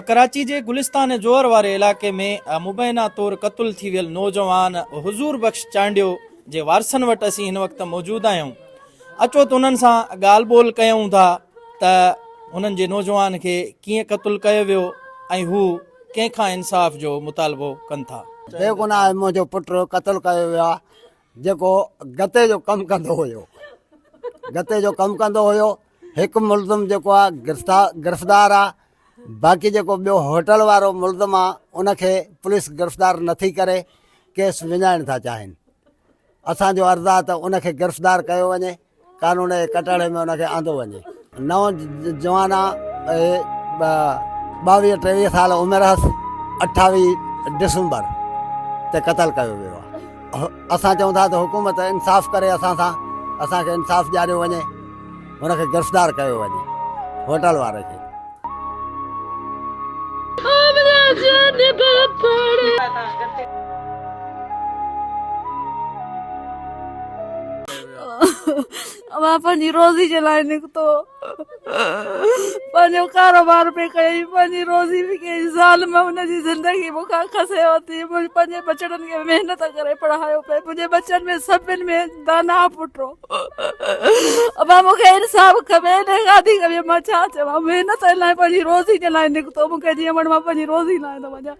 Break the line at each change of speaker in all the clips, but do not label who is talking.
ڪراچي جي گلستان جوهر واري علائقي ۾ مبينا طور قتل ٿي ويل نوجوان حضور بخش چانڊيو جي وارثن وٽ اسين هن وقت موجود آهيون. اچو ته انهن سان ڳالهه ٻولهه ڪيون ٿا ته هنن جي نوجوان کي ڪيئن قتل ڪيو ويو ۽ هو ڪنهن کان انصاف جو مطالبو ڪن ٿا.
بيگناهه منهنجو پٽ قتل ڪيو ويو آهي جيڪو گتي جو ڪم ڪندو هيو گتي جو ڪم ڪندو هيو هڪ ملزم جيڪو آهي گرفتار گرفتار آهي باقي جيڪو ٻيو هوٽل وارو ملزم آهي ان کي پوليس گرفتار نٿي ڪري ڪيس وڃائڻ ٿا چاهين اسان جو عرض آهي ته ان کي گرفتار ڪيو وڃي، قانون جي ڪٽهڙي ۾ ان کي آندو وڃي. نوجوان آهي 22 23 سال عمر هئس، 28 ڊسمبر تي قتل ڪيو ويو آهي. اسان چئون ٿا ته حڪومت انصاف ڪري اسان سان، اسان کي انصاف ڏياريو وڃي، هن کي گرفتار ڪيو وڃي هوٽل واري کي.
مان پنهنجي روزي جي لاء نڪتو پنهنجو ڪاروبار پئي ڪيائين پنهنجي روزي به ڪيائين ظالم هن جي زندگي مون کان کسي ورتي پنهنجي ٻچڙن کي محنت ڪري پڙهايو پئي منهنجي ٻچن ۾ سڀن ۾ داناء پٽ هو ابا مون کي انصاف کپي ان کان وڌيڪ ٻيو مان ڇا چوان محنت لاء پنهنجي روزي جي لاء نڪتو مون کي جيئن وڻ مان پنهنجي روزي لاء ٿو وڃان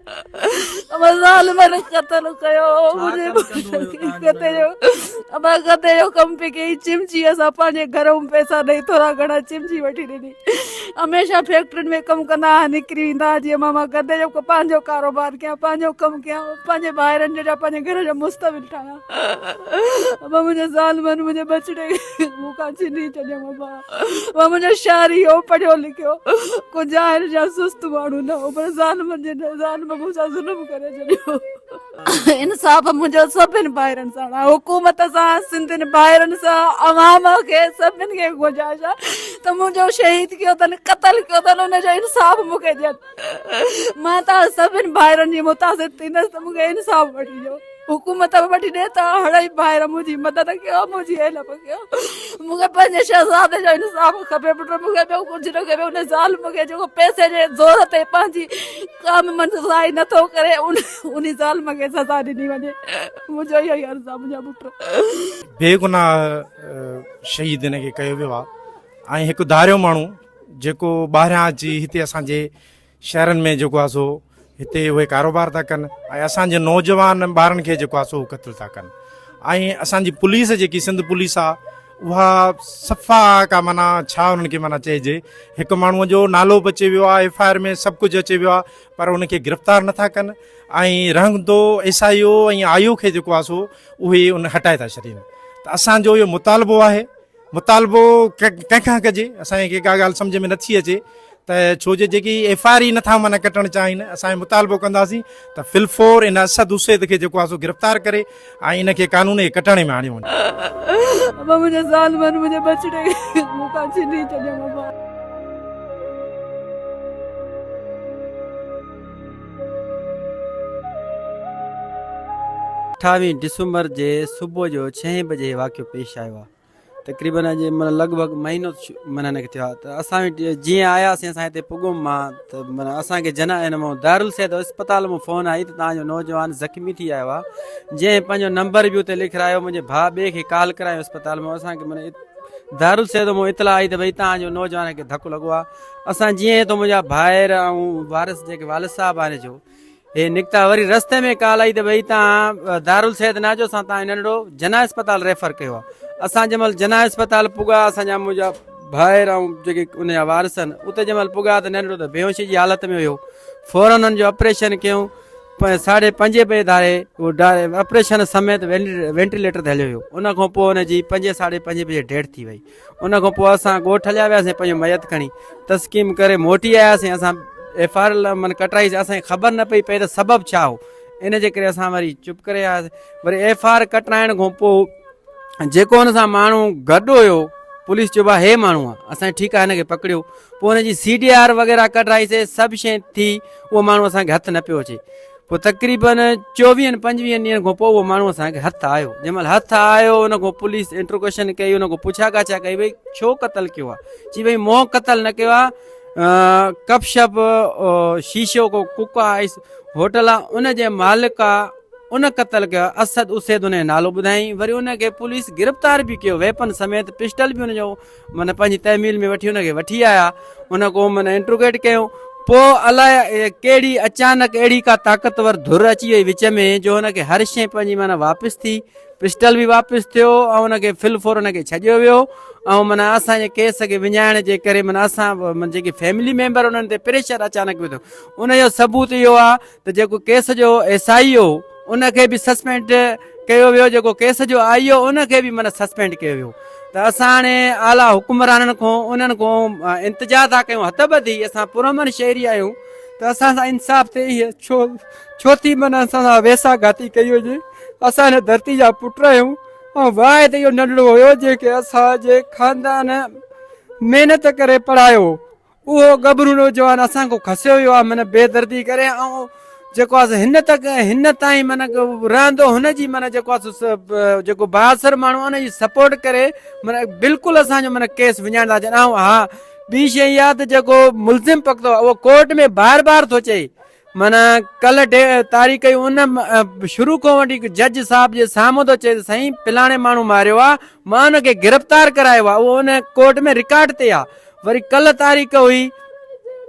ابا ظالمن قتل ڪيو منهنجي گتي جو ابا گتي جو ڪم پي ڪئي چمچي اسان پنهنجي گهر مان پئسا ڏئي ٿورا گهڻا چمچي وٺي ڏني هميشه فيڪٽرين ۾ ڪم ڪندا هئا نڪري ويندا هئا جيئن مان گدي جو پنهنجو ڪاروبار ڪيان پنهنجو ڪم ڪيان پنهنجي ڀائرن جو جا پنهنجي گهر جو مستقبل ٺاهيان ابا منهنجي ظالمن منهنجي ٻچڙي کي مون کان ڇني ڇڏيو ابا ابا منهنجو شهري هو پڙهيو لکيو ڪو جاهل يا سست ماڻهو نه هو پر ظالمن جي ظالم مون سان ظلم ڪري ڇڏيو. انصاف منهنجو سڀن ڀائرن سان آهي حڪومت سان سنڌين ڀائرن سان عوام کي سڀن کي گذارش آهي ته منهنجو شهيد ڪيو اٿن قتل ڪيو اٿن ان جو انصاف مون کي ڏين مان توهان سڀن ڀائرن جي متاثر ٿيندس ته مون کي انصاف وٺي ڏيو حڪومت به وٺي ڏي ته هڙئي ڀائر منهنجي مدد ڪيو منهنجي هيلپ ڪيو مون کي پنهنجي شهزادي جو انصاف کپي پٽ مون کي ٻيو ڪجهه نه کپي ان ظالم کي جيڪو پئسي جي زور تي پنهنجي ڪام منظورائي نٿو ڪري ان ان ظالم کي سزا ڏني وڃي منهنجو اهو ئي عرض آهي منهنجا پٽ.
بيگناهه شهيد هن کي ڪيو ويو آهي ۽ هڪ ڌاريو ماڻهو جيڪو ٻاهريان اچي هتي اسان جي شهرن ۾ جيڪو آهي سو هتي اهي ڪاروبار ٿا ڪن ۽ اسان جي نوجوان ٻارن کي جيڪو آهي سو قتل ٿا ڪن ۽ اسان جي پوليس جيڪي سنڌ پوليس آهي اها صفا ڪا معنيٰ ڇا انهن کي معنيٰ چئجي هڪ ماڻهوء جو نالو به اچي ويو آهي ايف I R ۾ سڀ ڪجهه اچي ويو آهي پر ان کي گرفتار نٿا ڪن ۽ رهندو ايس I O ۽ آء او کي جيڪو آهي سو اهي ان هٽائي ٿا ڇڏين ته اسانجو اهو مطالبو آهي مطالبو ڪنهن کان ڪجي اسان کي ڪا ڳالهه سمجهه ۾ نٿي اچي ته ڇو جو جيڪي ايف I R ئي نٿا معنيٰ ڪٽڻ چاهين اسان مطالبو ڪنداسين ته فلفور ان اسد اسيد کي جيڪو آهي سو گرفتار ڪري ۽ ان کي قانون جي ڪٽهڙي ۾ آڻيو وڃي.
ابا منهنجي ظالمن منهنجي ٻچڙي کي مون کان ڇني ڇڏيو ابا.
اٺاويهين ڊسمبر جي صبح جو ڇهين بجي هي واقعو پيش آيو آهي. تقريبن اڄ معنيٰ لڳ ڀڳ مهينو معنيٰ هن کي ٿيو آهي ته اسان وٽ جيئن آياسين اسان هتي پڳوم مان ته معنيٰ اسان کي جنا هن مان دارالصحت اسپتال مان فون آئي ته توهان جو نوجوان زخمي ٿي آيو آهي جنهن پنهنجو نمبر به اتي لکرايو منهنجي ڀاء ٻئي کي ڪال ڪرايو اسپتال مان اسان کي معنيٰ دارالصحت مان اطلاع آئي ته ڀئي توهان جو نوجوان کي ڌڪ لڳو آهي اسان جيئن ته منهنجا ڀائر ۽ وارث جيڪي والد صاحب آهن جو هي نڪتا وري رستي ۾ ڪال آئي ته ڀئي تان دارالصحت نه اچو اسان تان ننڍڙو جناح اسپتال ريفر ڪيو آ اسان جنهن مهل جناح اسپتال پڳا اسان جا منهنجا ڀائر ۽ جيڪي ان جا وارث آهن اتي جنهن مهل پڳا ته ننڍڙو ته بيهوشي جي حالت ۾ هيو فورن ان جو آپريشن ڪيون ساڍي پنجين بجي ڌاري اهو آپريشن سميت وينٽيليٽر تي هليو ويو ان کان پوء ان جي پنجين ساڍي پنجين بجي ڊيٿ ٿي وئي ان کان پوء اسان ڳوٺ هليا وياسين پنهنجو ميت کڻي تسڪيم ڪري موٽي آياسين اسان ايف I R من ڪٽرائي اسان کي خبر نه پئي پئي ته سبب ڇا هو ان جي ڪري اسان وري چپ ڪري آياسين وري ايف I R ڪٽرائڻ کان پوء جيڪو ان سان ماڻهو گڏ هيو پوليس چيو ڀا هي ماڻهو آ اسان ٺيڪ آ هن کي پڪڙيو پوء هن جي سي ڊي آر وغيره ڪڍرائيسي سڀ شيء ٿي اهو ماڻهو اسان کي هٿ نه پيو اچي. پوء تقريبن چوويهن پنجويهن ڏينهن کان پوء اهو ماڻهو اسان کي هٿ آيو جنهن مهل هٿ آيو ان کان پوليس انٽروگيشن ڪئي ان کان پڇا ڳاڇا ڪئي ڀئي ڇو قتل ڪيو آهي چي ڀئي مون قتل نه ڪيو آهي ڪپ شپ شيشو ڪو ڪڪ آئس هوٽل آهي ان جي مالڪ آهي ان قتل ڪيو آهي اسد اسيد ان جو نالو ٻڌائين وري ان کي پوليس گرفتار به ڪيو ويپن سميت پسٽل به ان جو معنيٰ پنهنجي تحميل ۾ وٺي ان کي وٺي آيا ان کان معنيٰ انٽروگيٽ ڪيو پوء الاء ڪهڙي اچانڪ اهڙي ڪا طاقتور ڌر اچي وئي وچ ۾ جو هن کي هر شيء پنهنجي معنيٰ واپس ٿي پسٽل به واپس ٿيو ۽ ان کي فل فور ان کي ڇڏيو ويو ۽ معنيٰ اسان جي ڪيس کي وڃائڻ جي ڪري معنيٰ اسان جيڪي فيملي ميمبر انهن تي پريشر اچانڪ وڌو ان جو ثبوت اهو آهي ته جيڪو ڪيس جو ايس I او ان کي به سسپينڊ ڪيو ويو جيڪو ڪيس جو آئي او ان کي به معنيٰ سسپينڊ ڪيو ويو ته اسان هاڻي اعليٰ حڪمرانن کان انهن کان انتجا ٿا ڪيون هٿ ٻڌي اسان پرامن شهري آهيون ته اسان سان انصاف ٿئي هي ڇو ڇو ٿي معنيٰ اسان سان ويساهه گهاتي ڪئي وڃي اسان هن ڌرتي جا پٽ آهيون ۽ واحد اهو ننڍڙو هيو جنهن کي اسان جي خاندان محنت ڪري پڙهايو اهو ڳڀرو نوجوان اسان کان کسيو ويو آهي معنيٰ بي دردي ڪري ۽ جيڪو آهي هن تڪ هن تائين معنيٰ رهندو هن جي معنيٰ جيڪو آهي جيڪو بااثر ماڻهو ان جي سپورٽ ڪري معنيٰ بلڪل اسان جو معنيٰ ڪيس وڃائڻ ٿا چاهين ۽ ها ٻي شيء اها ته جيڪو ملزم پڪتو آهي اهو ڪورٽ ۾ بار بار ٿو چئي معنيٰ ڪلهه ڊي تاريخ ڪئي ان شروع کان وٺي جج صاحب جي سامهون ٿو چئي ته سائين فلاڻي ماڻهو ماريو آهي مان ان کي گرفتار ڪرايو آهي اهو ان ڪورٽ ۾ رڪارڊ تي آهي وري ڪلهه تاريخ هئي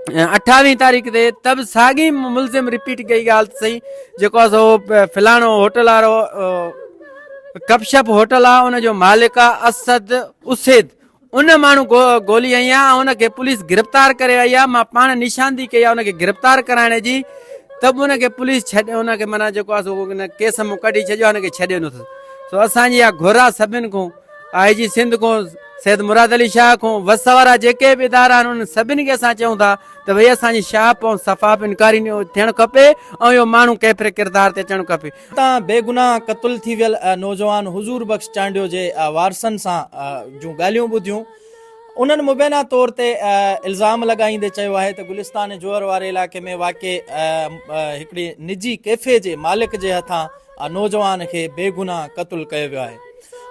اٺاويهين تاريخ تي ته به ساڳي ملزم رپيٽ ڪئي ڳالهه ته سائين جيڪو آهي سو فلاڻو هوٽل وارو گپ شپ هوٽل آهي ان جو مالڪ آهي اسد اسيد ان ماڻهو گولي هنئي آهي ان کي پوليس گرفتار ڪري آئي آهي مان پاڻ نشاندهي ڪئي آهي ان کي گرفتار ڪرائڻ جي ته به ان کي پوليس ڇڏ ان کي معنيٰ جيڪو آهي سو ان ڪيس مون ڪڍي ڇڏيو آهي ان کي ڇڏيو نٿو سو اسان جي اها گهر آهي سڀن کان آء جي سنڌ کان سيد مراد علي شاهه کان وس وارا جيڪي به ادارا آهن انهن سڀني کي اسان چئون ٿا ته ڀئي اسان جي شاهه ۽ صفاف انڪاري ٿيڻ کپي ۽ اهو ماڻهو ڪيفر ڪردار تي اچڻ کپي.
تان بيگناهه قتل ٿي ويل نوجوان حضور بخش چانڊيو جي وارثن سان جون ڳالهيون ٻڌيون انهن مبينا طور تي الزام لڳائيندي چيو آهي ته گلستان جوهر واري علائقي ۾ واقع هڪڙي نجي ڪيفي جي مالڪ جي هٿان نوجوان کي بيگناهه قتل ڪيو ويو آهي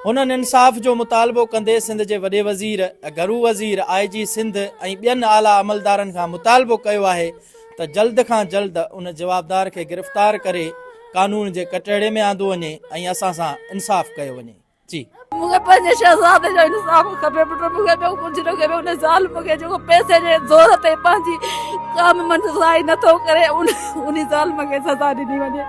هنن انصاف جو مطالبو ڪندي سنڌ جي وڏي وزير، گهرو وزير، آء جي سنڌ ۽ ٻين اعليٰ عملدارن کان مطالبو ڪيو آهي ته جلد کان جلد ان جوابدار کي گرفتار ڪري قانون جي ڪٽهڙي ۾ آندو وڃي ۽ اسان سان انصاف ڪيو وڃي. جي.
مون کي پنهنجي شهزادي جو انصاف کپي پٽ مون کي ٻيو ڪجهه نه کپي ان ظالم کي جيڪو پئسي جي زور تي پنهنجي ڪام منزلائي نٿو ڪري ان ظالم کي سزا ڏني وڃي.